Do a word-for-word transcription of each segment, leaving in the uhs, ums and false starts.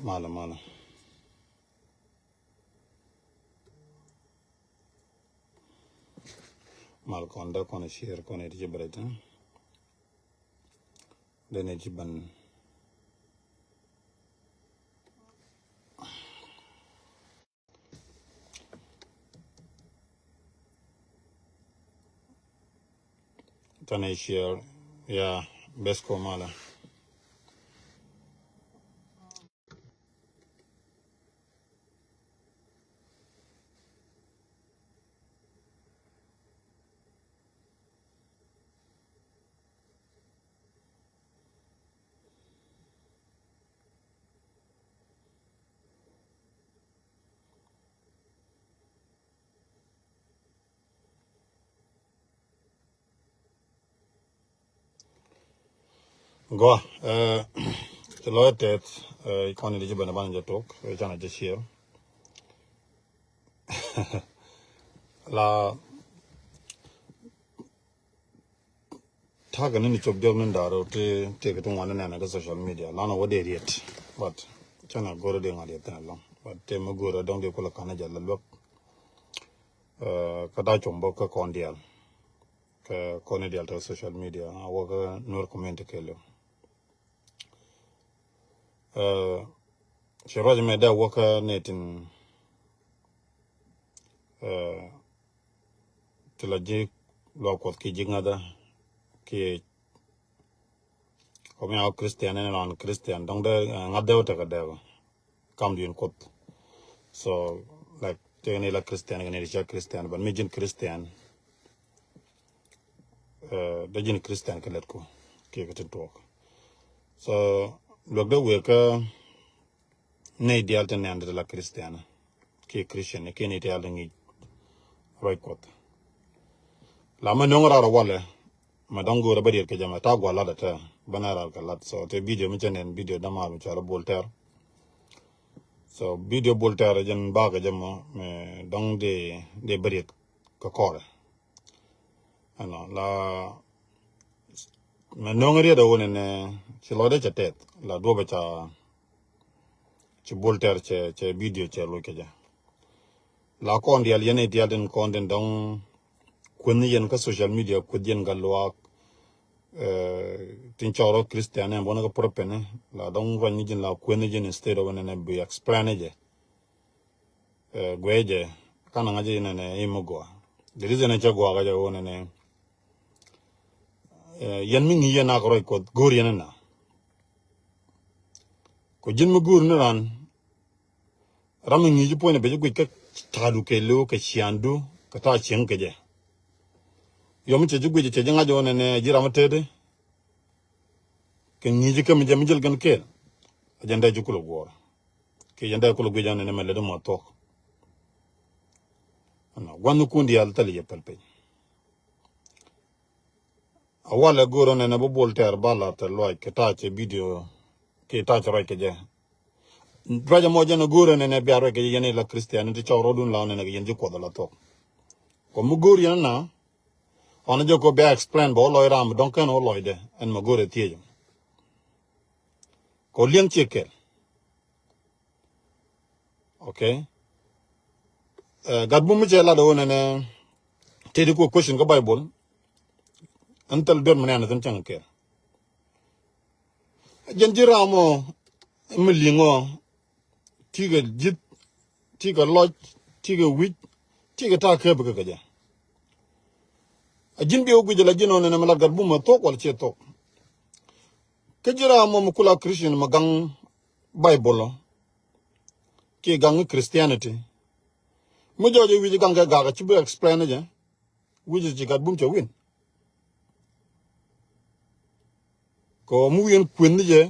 Malɛ, malɛ. Mal kɔn dee kɔn share kɔn iti ci bɛrɛ tin. Dee ni ci ban. Tane share ya bes ko mala. Gua, eh, ci lɔc tɛth, eh, kɔn in ci ben ban jɛ tok, eh, canɛ jɛ share. La Ta̱a̱ kɛ ni ni cop diɔk ni da̱r ti, ti kɛ ti ŋuan ni nɛn kɛ social media. Lan wä dee riet. But canɛ go̱r dee ŋa̱ riet thin alɔŋ. But te mi go̱r dɔŋ dee kulɛ kanɛ jɛ la luäk. Eh, kä da̱a̱ com bä kä kɔn diaal. Kä kɔn diaal te social media. A wä kä Nuer community kɛɛliw. Eh, ci ruac mɛ dee a wä kä nɛ tin, eh, ti la ji̱ luaak Kuɔth ki ji̱ ŋa̱thä ki kɔmi a Christian ɛn lɔn Christian dɔŋ dee, eh, ŋa̱thä wä tekɛ dee kam duin Kuɔth. So, like, tekɛ ni la Christian kɛ ni di ca Christian, but mi ji̱n Christian, eh, dee ji̱n Christian kɛ lɛt ku kiɛ kɛ tin tuɔɔk. So, luäk dee wëë kä nɛy diaal ti nɛn ti la Christian kiɛ Christian kiɛ nɛy diaal ti ŋi̱i̱c ruac Kuɔth. La mɛ no̱ŋ raar walɛ mɛ dɔ̱ŋ go̱o̱rä bä riet kɛ jɛ mɛ ta̱a̱ gua̱l lat ɛ tɛ bä na raar kɛ lat. So te video mi cɛ nɛn video dämaar mi cɔal Bol Tɛr. So video Bol Tɛr jɛn bakɛ jɛ mɔ mɛ dɔ̱ŋ dee, dee bä riet kɛ kɔrɛ. Ɛnɔ la mɛ no̱ŋ riet ɛ wunɛ nɛ ci lɔcdɛ cɛ tɛth la duɔpɛ ca ci Bol Tɛr cɛ, cɛ video cɛ loc kɛ jɛ. La kɔn diaal yɛn i̱ diaal tin kɔn tin dɔ̱ŋ kueth yɛn kä social media kueth yɛn kä luaak, eh, tin cɔk rɔ Christian ɛn buɔ̱n kä propɛn la dɔ̱ŋ ruany ni ji̱n la kueth ni ji̱n instead of nɛnɛ bi explain jɛ. Eh, guɛ jɛ kanɛ ŋa̱c inɛnɛ i̱ mi gɔaa. The reason ɛ cɛ gɔaa kä jɛ wä nɛnɛ, eh, yɛn mi ŋi̱i̱c yɛn nak ruac Kuɔth go̱o̱r yɛn ina. Kɔ ji̱n mi go̱o̱r ni ran ram mi ŋi̱i̱c puɔ̱nyɛ bɛ ji̱ guic kä ta̱a̱du kɛ li̱w kɛ cia̱a̱ndu kɛ ta̱a̱ cieŋ kɛ jɛ. Yɔm cɛ ji̱ guic cɛ ji̱ ŋa̱c ɣɔnɛ nɛ ji̱ ram mi tëëdi kɛ ŋi̱i̱c kä mi jɛ mi jil gɛn kɛɛl. A jɛn dee ji̱ kulɛ guɔ̱ɔ̱r kiɛ jɛn dee kulɛ guic ɣɔnɛ nɛ mɛ lät mɔ thuɔ̱k. Ɛnɔ gua̱n ni kun diaal thil yɛ päl piny. A walɛ go̱o̱r ɣän ɛn ɛ bi Bol Tɛr ba la̱r tɛ luac kɛ ta̱a̱ cɛ video kɛ ta̱a̱ cɛ ruac kɛ jɛ. Ruac ɛmɔ jɛn ɛ go̱o̱r ɣän ɛn ɛ bia ruac kɛ jɛ yɛn ila Christian ti cɔw rɔɔdun la ɣän ɛn ɛ kɛ yɛn ji̱ Kuɔth ɛ la thuɔ̱k. Kɔ mi go̱o̱r yɛn ɛn na ɣän ɛ jɛ kɔ bia explain bɛ wä lɔc ram dɔ̱ŋ kɛn wä lɔcdɛ ɛn mɛ go̱o̱r ɛ thiec. Kɔ liɛŋ ciɛ kɛl. Okay. Eh, gat bum mi cɛ lat ɣöö nɛnɛ tëëdi ku question kä Bible. Ɛn thil duet mi nɛn thin cäŋ kɛɛl. Jɛn ji̱ ram ɔ mi li̱ŋ ɔ tikɛ ji̱th, tikɛ lɔc, tikɛ wi̱c, tikɛ ta̱a̱ kääp kä kɛ jɛ. A ji̱n bi wä guic la ji̱n ɣöö nɛnɛ mi lat gat bum ɛ thuɔ̱k wala ciɛ thuɔ̱k. Kä ji̱ ram ɔ mi kula Christian mi gaŋ Bible ɔ kiɛ gaŋ Christianity. Mi jɔɔc ɛ wi̱c gaŋ kɛ gak a ci bi explain jɛ. Wi̱c ci gat bum cɛ win. Kɛ mi wi̱i̱n kuën ni jɛ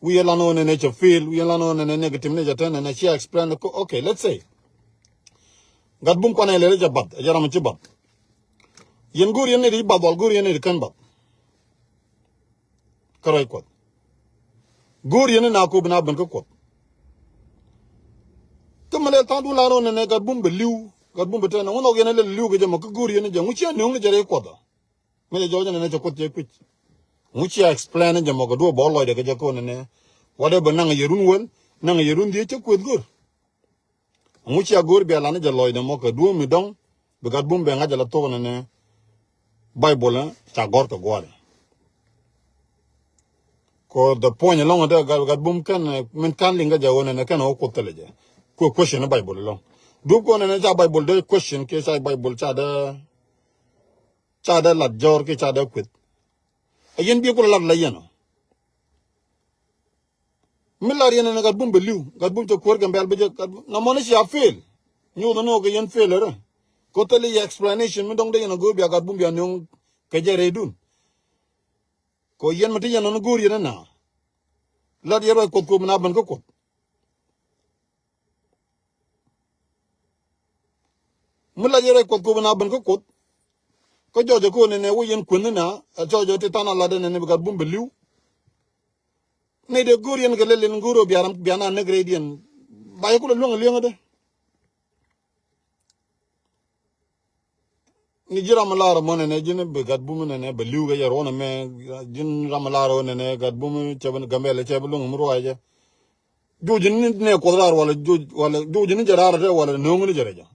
wi̱i̱ lan ɣän ɛn ɛ cɛ fail wi̱i̱ lan ɣän ɛn ɛ negative ni jɛ tɛn ɛn ɛ ci explain kɛ, okay, let's say. Gat bum kuanɛ lɛl jɛ bath ɛ jɛ ram ci bath. Yɛn go̱o̱r yɛn ni ri bath wal go̱o̱r yɛn ni ri kän bath. Kä ruac Kuɔth. Go̱o̱r yɛn ni na kop na ben kä Kuɔth. Kä mi lɛl tha̱a̱ŋ dun la rɔ nɛnɛ gat bum bɛ li̱w gat bum bɛ tɛn ŋun ɔk yɛn ni lɛl li̱w kɛ jɛ mɔ kä go̱o̱r yɛn ni jɛ ŋu cia nöŋ ni jɛ rɛy Kuɔth ɔ. Mi jɛ jɔɔc nɛnɛ cɛ Kuoth cɛ kui̱c. Ŋu cia explain ni jɛ mɔ kɛ duɔ̱ɔ̱p bɔ lɔcdɛ kɛ jɛ kä nɛnɛ. Whatever naŋ yɛ run wäl Naŋ yɛ run dhiec cä kueth go̱r. Ŋu cia go̱r bia lan jɛ lɔcdɛ mɔ kɛ duɔ̱ɔ̱m mi dɔ̱ŋ bi gat bum bɛ ŋa̱c ala thok nɛnɛ. Baibol ca gɔ̱r kɛ gua̱a̱r. Ko the point ɛlɔ̱ŋ ɛ dee gat, gat bum kɛn, eh, min ka̱n liŋ kä jɛ ɣöö nɛnɛ kɛn ɣöö kuoth thilɛ jɛ. Kuɛ question ni Baibol ɛlɔ̱ŋ. Duɔ̱p kɔn nɛnɛ ca Baibol dee question kiɛ ca Baibol ca dee, ca dee lat jɔ̱ɔ̱r kiɛ ca dee kueth. Ɛ yɛn biɛ kulɛ lat la yɛn ɔ. Mi lar yɛn ɛn gat bum bɛ li̱w, gat bum cɛ kuäär Gambɛl bɛ jɛ, gat bum na mɔni cia fail. Nyuuth ni wä kɛ yɛn fail rɛ. Ko thil i̱ explanation mi dɔ̱ŋ dee yɛn a go̱o̱r bia gat bum bia nöŋ kɛ jɛ rɛydun. Ko yɛn mi ti yɛn nɔni go̱o̱r yɛn ɛn na. Lat yɛn ruac Kuɔth ko mi na ben kä Kuɔth. Mi la jɛ rɛy Kuɔth Kuɔth na ben kä Kuɔth. Kä jɔɔcɛ ko̱n nɛnɛ wä yɛn kuänh ni na, ɛ jɔɔcɛ ti than a lat ɛn nɛnɛ bi gat bum bi li̱w. Nɛy dee go̱o̱r yɛn kɛ lɛl yɛn go̱o̱r ɔ bia ram, bia na näk rɛydiɛn. Ba yɛ kulɛ luäŋ li̱eŋädɛ. Ni ji̱ ram mi lar ɛmɔ nɛnɛ ji̱n bi gat bum nɛnɛ bɛ li̱w kɛ jɛ ruɔ̱n ɛmɛ, ji̱n ram mi lar ɔ nɛnɛ gat bum cɛ bi Gambɛl cɛ bi luäŋ mi ruaacɛ. Juuc ni nɛ Kuɔth raar walɛ juuc, walɛ juuc ni jɛ raar ɛ tɛ walɛ no̱o̱ŋ ni jɛ rɛc ɔ.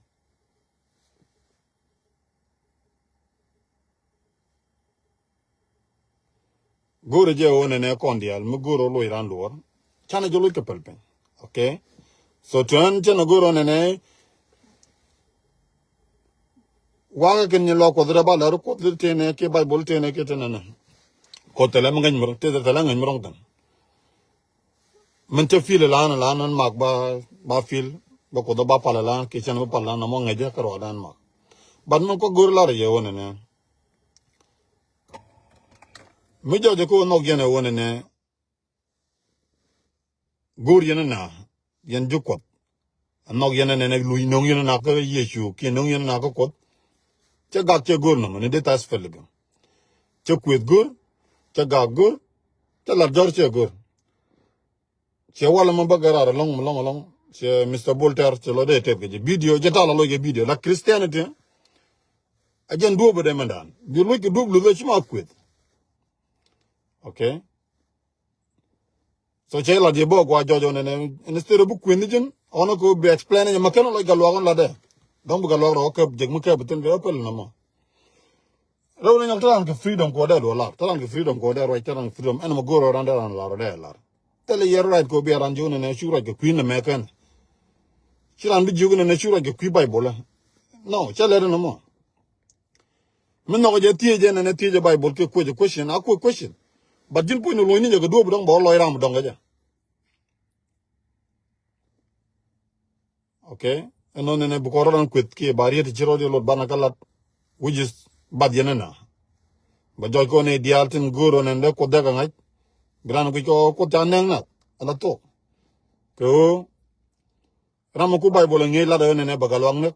Go̱o̱rä jɛ ɣöö nɛnɛ kɔn diaal mi go̱o̱rä loc ran luɔr. Canɛ jɛ loc kɛ päl piny. Okay. So tuɛn cɛn a go̱o̱rä nɛnɛ. Wakä kɛn nyi lɔ Kuɔth rɛ ba lɛr Kuɔth tenɛ kiɛ Baibol tenɛ kiɛ tenɛ nɛ. Kuɔth thilɛ mi ŋäc mi rɔ̱ŋ, tëë thilɛ ŋäc mi rɔ̱ŋ thin. Min cä fil ilan ilan an mak ba, ba fil ba Kuoth ba pal ilan kiɛ cɛn ba pal ilan nɔmɔ ŋäcä kä ruadan mak. But min kua go̱r lar yɛ wä nɛnɛ. Mi jɔjɛ kä wä nhɔk yɛn ɛ wä nɛnɛ. Go̱r yɛn ina yɛn ji̱ Kuɔth. Nhɔk yɛn ɛ nɛnɛ luc no̱ŋ yɛn ina kä Yecu kiɛ no̱ŋ yɛn ina kä Kuɔth. Cɛ gak cɛ go̱r nɔmɔ ni dee thath pɛl gɛ. Cɛ kueth go̱r, cɛ gak go̱r, cɛ lat jɔr cɛ go̱r. Cɛ walɛ mɛ bä gɛ raar ɛlɔ̱ŋ, ɛlɔ̱ŋ, ɛlɔ̱ŋ. Cɛ Mister Voltaire cɛ lɔ dee tɛth kɛ jɛ video, jɛ talɛ lɔc kɛ video la Christianity. A jɛn duɔ̱ɔ̱p ɛ dee mɛndan bi luc kɛ duɔ̱ɔ̱p luth ɛ ci ma kueth. Okay. So cɛ lat yɛ bä gua jɔjɔ nɛnɛ instead of bi kueth ni ji̱n ɔnɔ kɛ bi explain ni jɛ ma kɛn lɔc Gatluak ɔn lat dɛ. Dɔ̱ŋ bi Gatluak rɔ kɛ jek mi kɛ bi thin kɛ pɛl nɔmɔ. Rɛw ni nyɔk tɛ ran kɛ freedom kɛ wä dee luɔ lar, tɛ ran kɛ freedom kɛ wä dee ruac, tɛ ran kɛ freedom ɛn mɛ go̱o̱r ran dee ran lar wä dee lar. Thilɛ yɛ right kɛ wä bi ran jiök nɛnɛ cu ruac kɛ kui̱ nɛmɛ kɛn. Ci ran bi jiök nɛnɛ cu ruac kɛ kui̱ Baibol ɛ. No, cɛ lɛt ɛn mɔ. Mi nhɔk jɛ thiec jɛ nɛnɛ thiec jɛ Baibol kɛ kuec jɛ question, a kuec question. But ji̱n puɔ̱ny ni luɔ̱ny ni jɛ kɛ duɔ̱ɔ̱p dɔ̱ŋ bɛ wä lɔc ram dɔ̱ŋ kɛ jɛ. Okay. Ɛn nɔ nɛnɛ bi kɔn rɔ dan kueth kiɛ ba riet ti ci rɔ di lot banɛ kä lat. Which is bath yɛn ɛna. Ba jɔc kɔn ni diaal tin go̱o̱r ɔ nɛn dee Kuoth dee kɛ ŋa̱c. Bi ran guic kɔ Kuoth ca nɛŋ nath ala thok. Kɛ ɣöö ram mi ku Baibol ɛ ŋi̱eec lat ɛ ɣöö nɛnɛ ba Gatluak näk.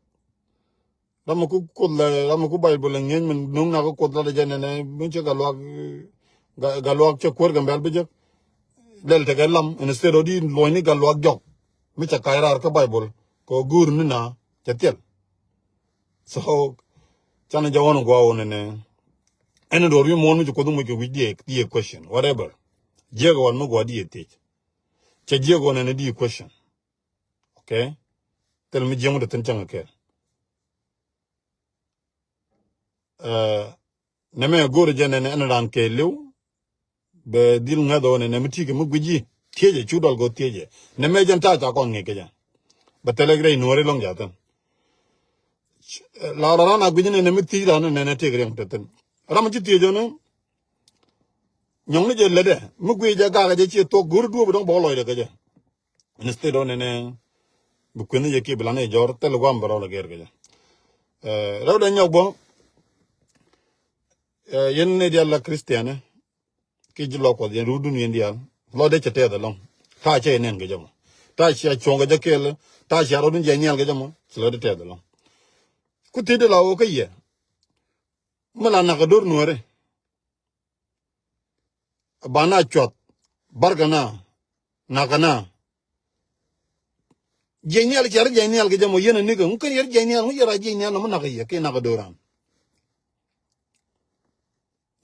Ram mi ku Kuoth lɛ, ram mi ku Baibol lɛ ŋi̱eec min no̱o̱ŋ nak Kuoth lat jɛ nɛnɛ mi cɛ Gatluak, Ga-, Gatluak cɛ kuäär Gambɛl bi jek. Lɛl tekɛ lam instead of di luɔ̱ny ni Gatluak jɔk. Mi cɛ ka̱c raar kä Baibol kɛ ɣöö go̱o̱r ni na cɛ thil. So canɛ jɛ ɣɔn gua̱a̱ ɣöö nɛnɛ. Ɛn in do̱r wi̱i̱ muɔ̱ɔ̱n mi ci Kuoth muc kɛ wi̱c diɛ, diɛ question whatever. Jiɛk ɣɔn mi gua̱a̱ diɛ thiec. Cɛ jiɛk ɣɔn nɛnɛ diɛ question. Okay. Thil mi jiɛŋ wä te thin cäŋ kɛ. Ɛ, nɛmɛ go̱o̱rɛ jɛ nɛnɛ ɛn ran kɛɛliw. Bɛ dhil ŋäth ɣöö nɛnɛ mi ti̱i̱ kɛ mi gui̱c ji̱ thiecɛ cu dɔl go̱o̱r thiecɛ. Nɛmɛ jɛn ta̱a̱ ca kɔn ŋi̱i̱c kɛ jɛ. Bɛ thilɛ rɛy nuɔ̱ɔ̱ri lɔŋ ja̱thin. Ɛ, la rɔ ran a gui̱c nɛnɛ mi thiec ran nɛnɛ tëëk riɛŋ te thin. Ram mi ci thiec ɣöö nɛ nyɔŋni jɛ lätdɛ mi guic jɛ gakɛ jɛ ciɛ thuɔ̱k go̱o̱ri duɔ̱ɔ̱p dɔ̱ŋ bɛ wä lɔcdɛ kɛ jɛ. Instead ɔ nɛnɛ bi kueth ni jɛ kiɛ bi lan ni jɛ jɔr thil guam bɛ rɔl a gɛr kɛ jɛ. Ɛ, rɛw dɛ nyɔk bä. Ɛ, yɛn ni dial la Christian, ɛ, ki ji̱ lɔ Kuɔth yɛn rudun yɛn dial. Lɔ dee cɛ tɛth ɛlɔŋ. Ta̱a̱ cɛ yɛ nɛn kɛ jɛ mɔ. Ta̱a̱ cia cuɔ̱ŋ kɛ jɛ kɛɛl. Ta̱a̱ cia rɔdun jɛ nhial kɛ jɛ mɔ. Ci lɔ dee tɛth ɛlɔŋ. Ku thiecdɛ la ɣöö kä yɛ. Mi la nak kɛ do̱r nuääri. Bana cuath, barkana, nakana. Jiɛc nhial, cia rɔ jiɛc nhial kɛ jɛ mɔ, yɛn a nikä ŋu kɛn yɛr jiɛc nhial, ŋu yɛr a jiɛc nhial nɔmɔ nak kɛ yɛ kɛ nak kɛ do̱ran.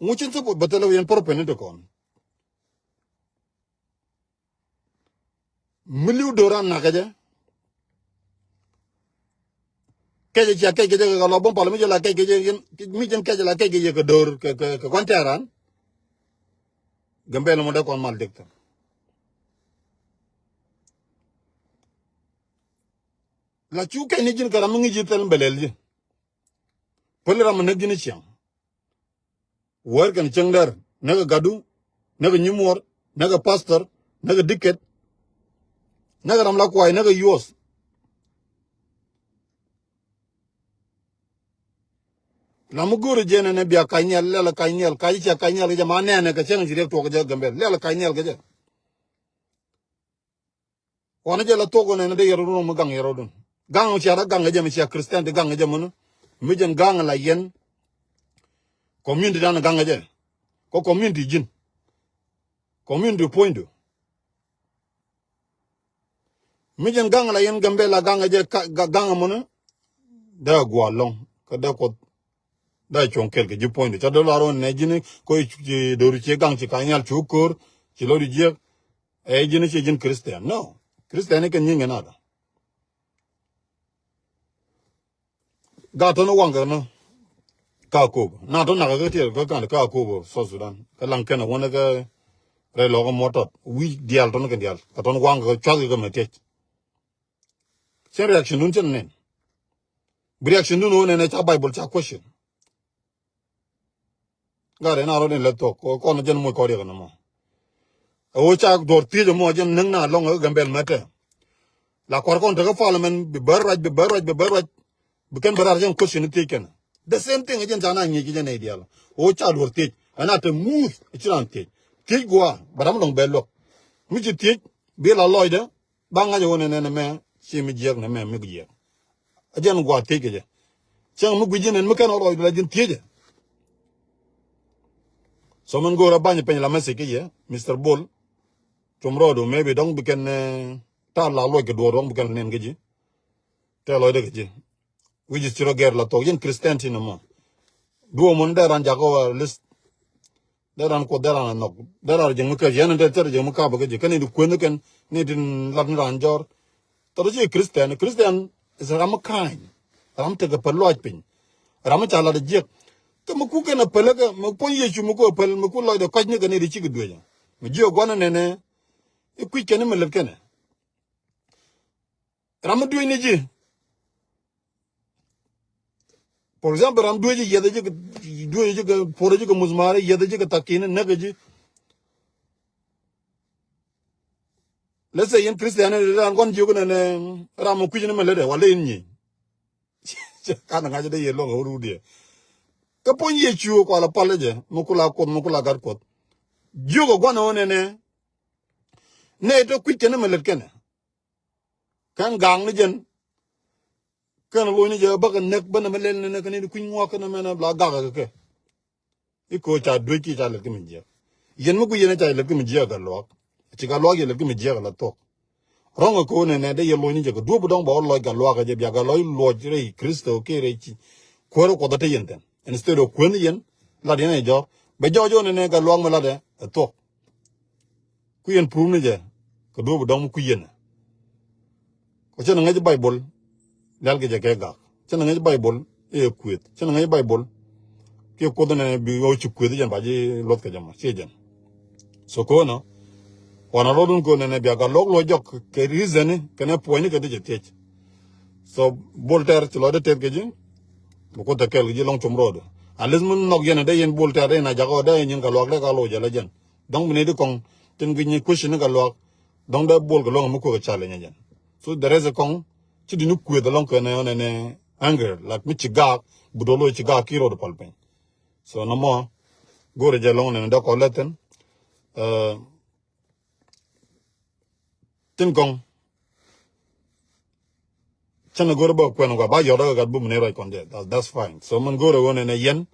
Ŋu cin thop bä thilɛ yɛn pɔr pɛn ni ti kɔn. Mi li̱w do̱ran nakä jɛ. Kɛcɛ cia kɛc kɛ jɛ kɛ lɔ bum pal mi jɛ la kɛc kɛ jɛ yɛn mi jɛn kɛcɛ la kɛc kɛ jɛ kɛ do̱r kɛ kɛ kɛ kuan tɛran. Gambɛl mɔ dee kɔn mal dek tɛn. La cu kɛc ni ji̱n kɛ ram mi ŋi̱c ji̱ thɛl bɛlɛl ji̱. Päli ram mi näk ji̱n i̱ ciaŋ. Wär kɛn cieŋ dɛr näk ɛ gatdu, näk ɛ nyimuɔr, näk ɛ pastor, näk ɛ diket, näk ɛ ram la kuay, näk ɛ yuɔth. La mi go̱o̱ri jɛn ɛn ɛ bia kac nhial, lɛl ɛ kac nhial, kac cia kac nhial kɛ jɛ ma nɛɛnɛ kɛ cieŋ ci riɛk tuɔk kɛ jɛ Gambɛl, lɛl ɛ kac nhial kɛ jɛ. Wanɛ jɛ la thok wanɛ ni dee yɛr run mi gaŋ yɛr run. Gaŋ cia rɔ gaŋ kɛ jɛ mi cia Christian ti gaŋ kɛ jɛ muni. Mi jɛn gaŋ la yɛn. Community dan gaŋ kɛ jɛ. Kɔ community ji̱n. Community puɔ̱nydu. Mi jɛn gaŋ la yɛn Gambɛl la gaŋ kɛ jɛ gaŋ muni. Dee guɔ lɔŋ kä dee kuɔth. Dee cuɔ̱ŋ kɛl kɛ ji̱ puɔ̱nydu ca dee lar wanɛ ji̱n kɔ ci do̱r ci gaŋ ci ka̱ nhial cu ko̱r ci lo̱r jiɛk. Ɛ ji̱n ci ji̱n Christian. No. Christian ni kɛ nyiŋ kɛ nada. Gat tɔn waŋ kɛ nɔ. Ka kop na tɔn nak kä tiɛl kä kan ka kop South Sudan kä laŋ kɛn a wänɛ kä rɛy lɔk muɔt tɔt wi̱c dial tɔn kɛ dial kä tɔn waŋ kɛ cuath kɛ mɛ tiɛc. Cɛn reaction dun cɛn nɛn. Bi reaction dun wä nɛn ca Bible ca question. Gat in a rɔt in lɛ thok kɔn jɛn moc kɔn riɛk nɔmɔ. Ɛ wä ca duɔr thiec ɛmɔ jɛn näk na lɔŋ ɛ Gambɛl mɛtɛ. La kuar kɔn tekä parliament bi bär ruac bi bär ruac bi bär ruac. Bi kɛn bɛ rar jɛn question thiec kɛn. The same thing jɛn ca na ŋiec jɛn nɛy diaal. Ɛ wä ca duɔr thiec ɛn a te muth ɛ ci ran thiec. Thiec gua̱a̱ bɛ ram lɔŋ bɛ luɔk. Mi ci thiec bi la lɔcdɛ. Ba ŋa̱c ɛ wä nɛ nɛn ɛmɛ ci mi jiɛk nɛ mɛ mi jiɛk. A jɛn gua̱a̱ thiec kɛ jɛ. Cäŋ mi gui̱c jɛn ɛn mi kɛn ɔ lɔcdɛ la ji̱n thiecɛ. So min go̱o̱r a ba̱ny piny la message kɛ yɛ Mister Bol. Cum rɔɔdu maybe dɔ̱ŋ bi kɛn ta̱a̱ la luɔc kɛ duɔɔr dɔ̱ŋ bi kɛn nɛn kɛ ji̱. Tɛ lɔcdɛ kɛ ji̱. Wi̱c ji̱ ci rɔ gɛr la thok yɛn Christian ti nɔmɔ. Duɔ̱ɔ̱m wun dee ran jakä wa list. Dee ran kuoth dee ran a nhɔk dee ran a jiäŋ mi kääc yɛn in te thɛr a jiäŋ mi ka̱p kä ji̱ kä ni di kuënh kɛn ni di lat ni ran jɔr. Thɔr ci Christian, Christian is ram mi ka̱ny. Ram tekɛ päl lɔac piny. Ram mi ca lat a jiäk. Kä mi ku kɛn a päl kä mi puɔ̱ny Yecu mi ku a päl mi ku lɔcdɛ kɔc ni kɛ ni di cikɛ duecä. Mi ji̱ a gua̱n nɛnɛ i̱ kui̱c kɛn i̱ mi lät kɛnɛ. Ram mi duec ni ji̱. For example, ram duec ji̱ yiɛth ji̱ kɛ duec ji̱ kɛ puɔr ji̱ kɛ musmar yiɛth ji̱ kɛ thakin näk ji̱. Let's say yɛn Christian ni ran gua̱n jiök nɛnɛ ram mi kui̱c ni mi lätdɛ wala in nyi. Kan ŋa̱c dee yɛ luɔk a wä rut yɛ. Kä puɔ̱ny Yecu kual a pal jɛ mi kula kuoth mi kula gat kuoth. Jiök a gua̱n a wä nɛnɛ. Nɛ tɔ kui̱c kɛn mi lät kɛnɛ. Kɛn gaŋ ni jɛn. Kɛn lo̱c ni jɛ bä kɛ näk bä nɛ mɛ lɛl ni nɛ kɛ ni kui̱ny ŋuak kɛn mɛ nɛ bla gak kɛ kɛ. I̱ ko̱ ca duec ki ca lɛt kä mi jiɛk. Yɛn mi ku yɛn ca lɛt kä mi jiɛk kɛ luak. Ci kɛ luak yɛ lɛt kä mi jiɛk kɛ la thuɔk. Rɔ̱ŋ kɛ ko̱ nɛ nɛ dee yɛ lo̱c ni jɛ kɛ duɔ̱p dɔ̱ŋ bɛ wä lɔc kɛ luak kɛ jɛ bia kɛ lɔc luɔc rɛy Kristo kiɛ rɛy ci. Kuäär kuɔth ɛ te yɛn thɛn. Instead of kuänh yɛn lat yɛn ɛ jɔr. Bɛ jɔɔc wä nɛ nɛ kɛ luak mi lat ɛ thuɔk. Kui̱ yɛn prove ni jɛ kɛ duɔ̱ɔ̱p dɔ̱ŋ mi kui̱ yɛn. Kɛ cä ni ŋäc Baibol lial kɛ jɛ kɛ gak. Cä ni ŋäc Baibol i̱ ɛ kuëth. Cä ni ŋäc Baibol kiɛ kuoth nɛ bi ɣɔw ci kuëth i̱ jɛn ba ji̱ luɔth kɛ jɛ mɔ ciɛ jɛn. So ko̱nɔ wanɛ rɔɔdun ko̱nɛ nɛ bia gat luɔk luɔc jɔk kɛ reason ni kɛnɛ puɔ̱ny ni kɛ ti jɛ thiec. So Bol Tɛr ci lɔcdɛ tɛth kɛ ji̱. Bi kuoth tɛ kɛl kɛ ji̱ lɔŋ cum rɔɔdu. At least mi nhɔk yɛn dee yɛn Bol Tɛr dee yɛn a jakä dee yɛn nyin kɛ luak dee ka loc jɛ lɛ jɛn. Dɔ̱ŋ bi nɛy di kɔŋ tin gi nyi question ni kɛ luak. Dɔ̱ŋ dee Bol kɛ luɔ̱ŋ mi kuek kɛ challenge jɛn. So the rest kɔŋ ci di ni kueth alɔŋ kɛ nɛ ɔnɛ nɛ anger like mi ci gaak bi dol lo ci gaak ki road pal piny. So nɔmɔ go̱rɛ jɛ lɔŋ nɛ dee kɔ lɛthin. Tin kɔŋ cä ni go̱r bä kuɛn kua ba yɔt kä gat bum ni ruac kɔn jɛ. That's, that's fine. So min go̱r ɛ ɣöö nɛnɛ yɛn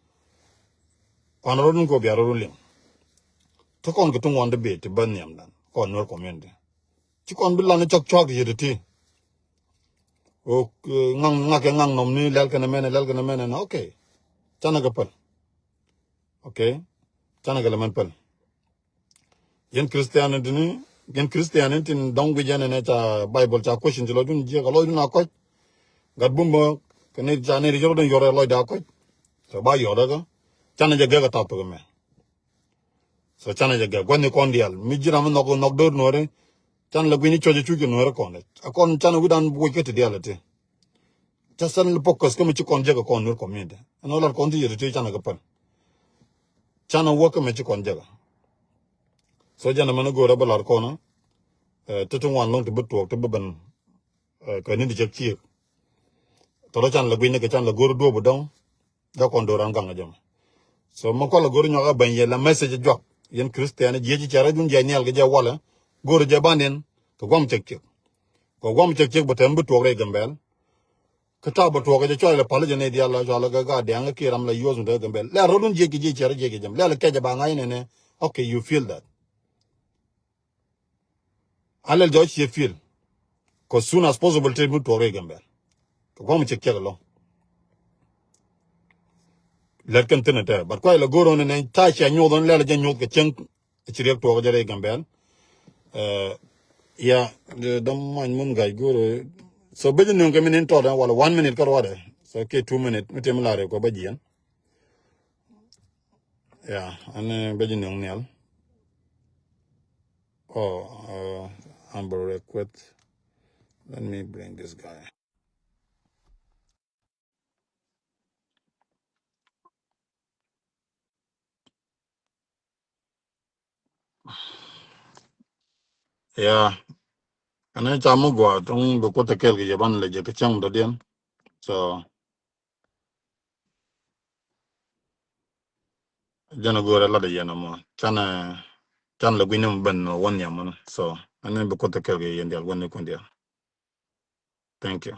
kɔn rɔdun kɔ bia rɔdun liŋ. Ti kɔn kɛ ti ŋuɔn ti bit ti bä nhiam dan kɔn Nuer community. Ci kɔn bi lan cɔk cɔak yet ti. Ɣöö ŋaŋ ŋa̱k kɛ ŋaŋ nɔm ni lɛl kɛn mɛnɛ lɛl kɛn mɛnɛ na okay. Canɛ kɛ päl. Okay. Canɛ kɛ lɛ mɛn päl. Yɛn Christianity ni Gɛn Christian in tin dɔŋ guic ɛn ɛn ɛ ca Bible ca question ti lɔcdun jiɛk a lɔcdun a kɔc. Gat bum bä kɛ ni ca ni ri cɛ rɔ den yɔr ɛ lɔcda a kɔc. So ba yɔr ɛ kä canɛ jɛ gɛk a topic mɛ. So canɛ jɛ gɛk gua̱thni kɔn diaal mi ji̱ ram mi nhɔk nhɔk do̱r nuɔri. Canɛ lɛ gui̱ni cuɔc a cuc kɛ nuɔri kɔn ɛ a kɔn canɛ wi̱dan buɔc kä ti diaal ɛ ti. Ca sɛn li focus kä mi ci kɔn jek kɔn nur community ɛn ɔ lat kɔn ti yet ti canɛ kɛ pɛn. Canɛ wä kä mi ci kɔn jek. So jɛn ɛmɛn go̱o̱rä bä lat kɔn ɛ ti ti ŋuan lɔŋ ti bi tuɔɔk ti bi ben. Kɛ ni di cɛ ciek tɔrɔ canɛ lɛ gui̱ni kɛ canɛ lɛ go̱o̱r duɔ̱p dɔŋ. Dä kɔn do̱ran gaŋ jɛ mɛ. So mɛ kualɛ go̱r nyɔk a bɛny yɛ la message juak yɛn Christian jiɛ ci cɛ rɛ dun jiɛ nial kɛ jɛ walɛ go̱r jɛ ban in kɛ guam cɛk cɛk. Kɛ guam cɛk cɛk bɛ tɛm bi tuɔk rɛ Gambɛl. Kä ta̱a̱ bɛ tuɔk kɛ jɛ cualɛ pal jɛ nɛ dial la cualɛ kɛ gaa diaŋ kɛ ram la yuɔth mi te Gambɛl lɛ rɔ dun jiɛ ki jiɛ cɛ rɛ jiɛ kɛ jɛ mɛ lɛ lɛ kɛ jɛ ba ŋa̱c nɛ nɛ. Okay, you feel that. A lɛl jɔc ciɛ feel. Kɛ soon as possible te mi tuɔk rɛ Gambɛl. Kɛ guam cɛk cɛk lɔ. Lɛt kɛn thin ɛ but kuay lɛ go̱r ɔn nɛ ta̱a̱ cia nyoth ɔn lɛl jɛ nyoth kɛ cieŋ. Ci riɛk tuɔk jɛ rɛ Gambɛl. Ya dɔm many mun gac go̱r. So beci nuŋ kɛ min in tɔt wala one minute kä ruadɛ. So kɛ two minute mi temi la rɛ kɔ bä jiɛn. Ya ɛn beci nuŋ nial. Oh, uh, Amber Request. Let me bring this guy. Yeah. Ɛn ca mi gua tuŋ bi kuoth kɛl kɛ jɛ ban lɛ jɛ kɛ cäŋ dɔ̱diɛn. So jɛn a go̱o̱rɛ lat a yɛn amɔ canɛ canɛ lɛ gui̱n ni mi ben wä nhiam mɔnɔ. So ɛn ni bi kuoth kɛl kɛ yɛn dial wä ni kun dial. Thank you.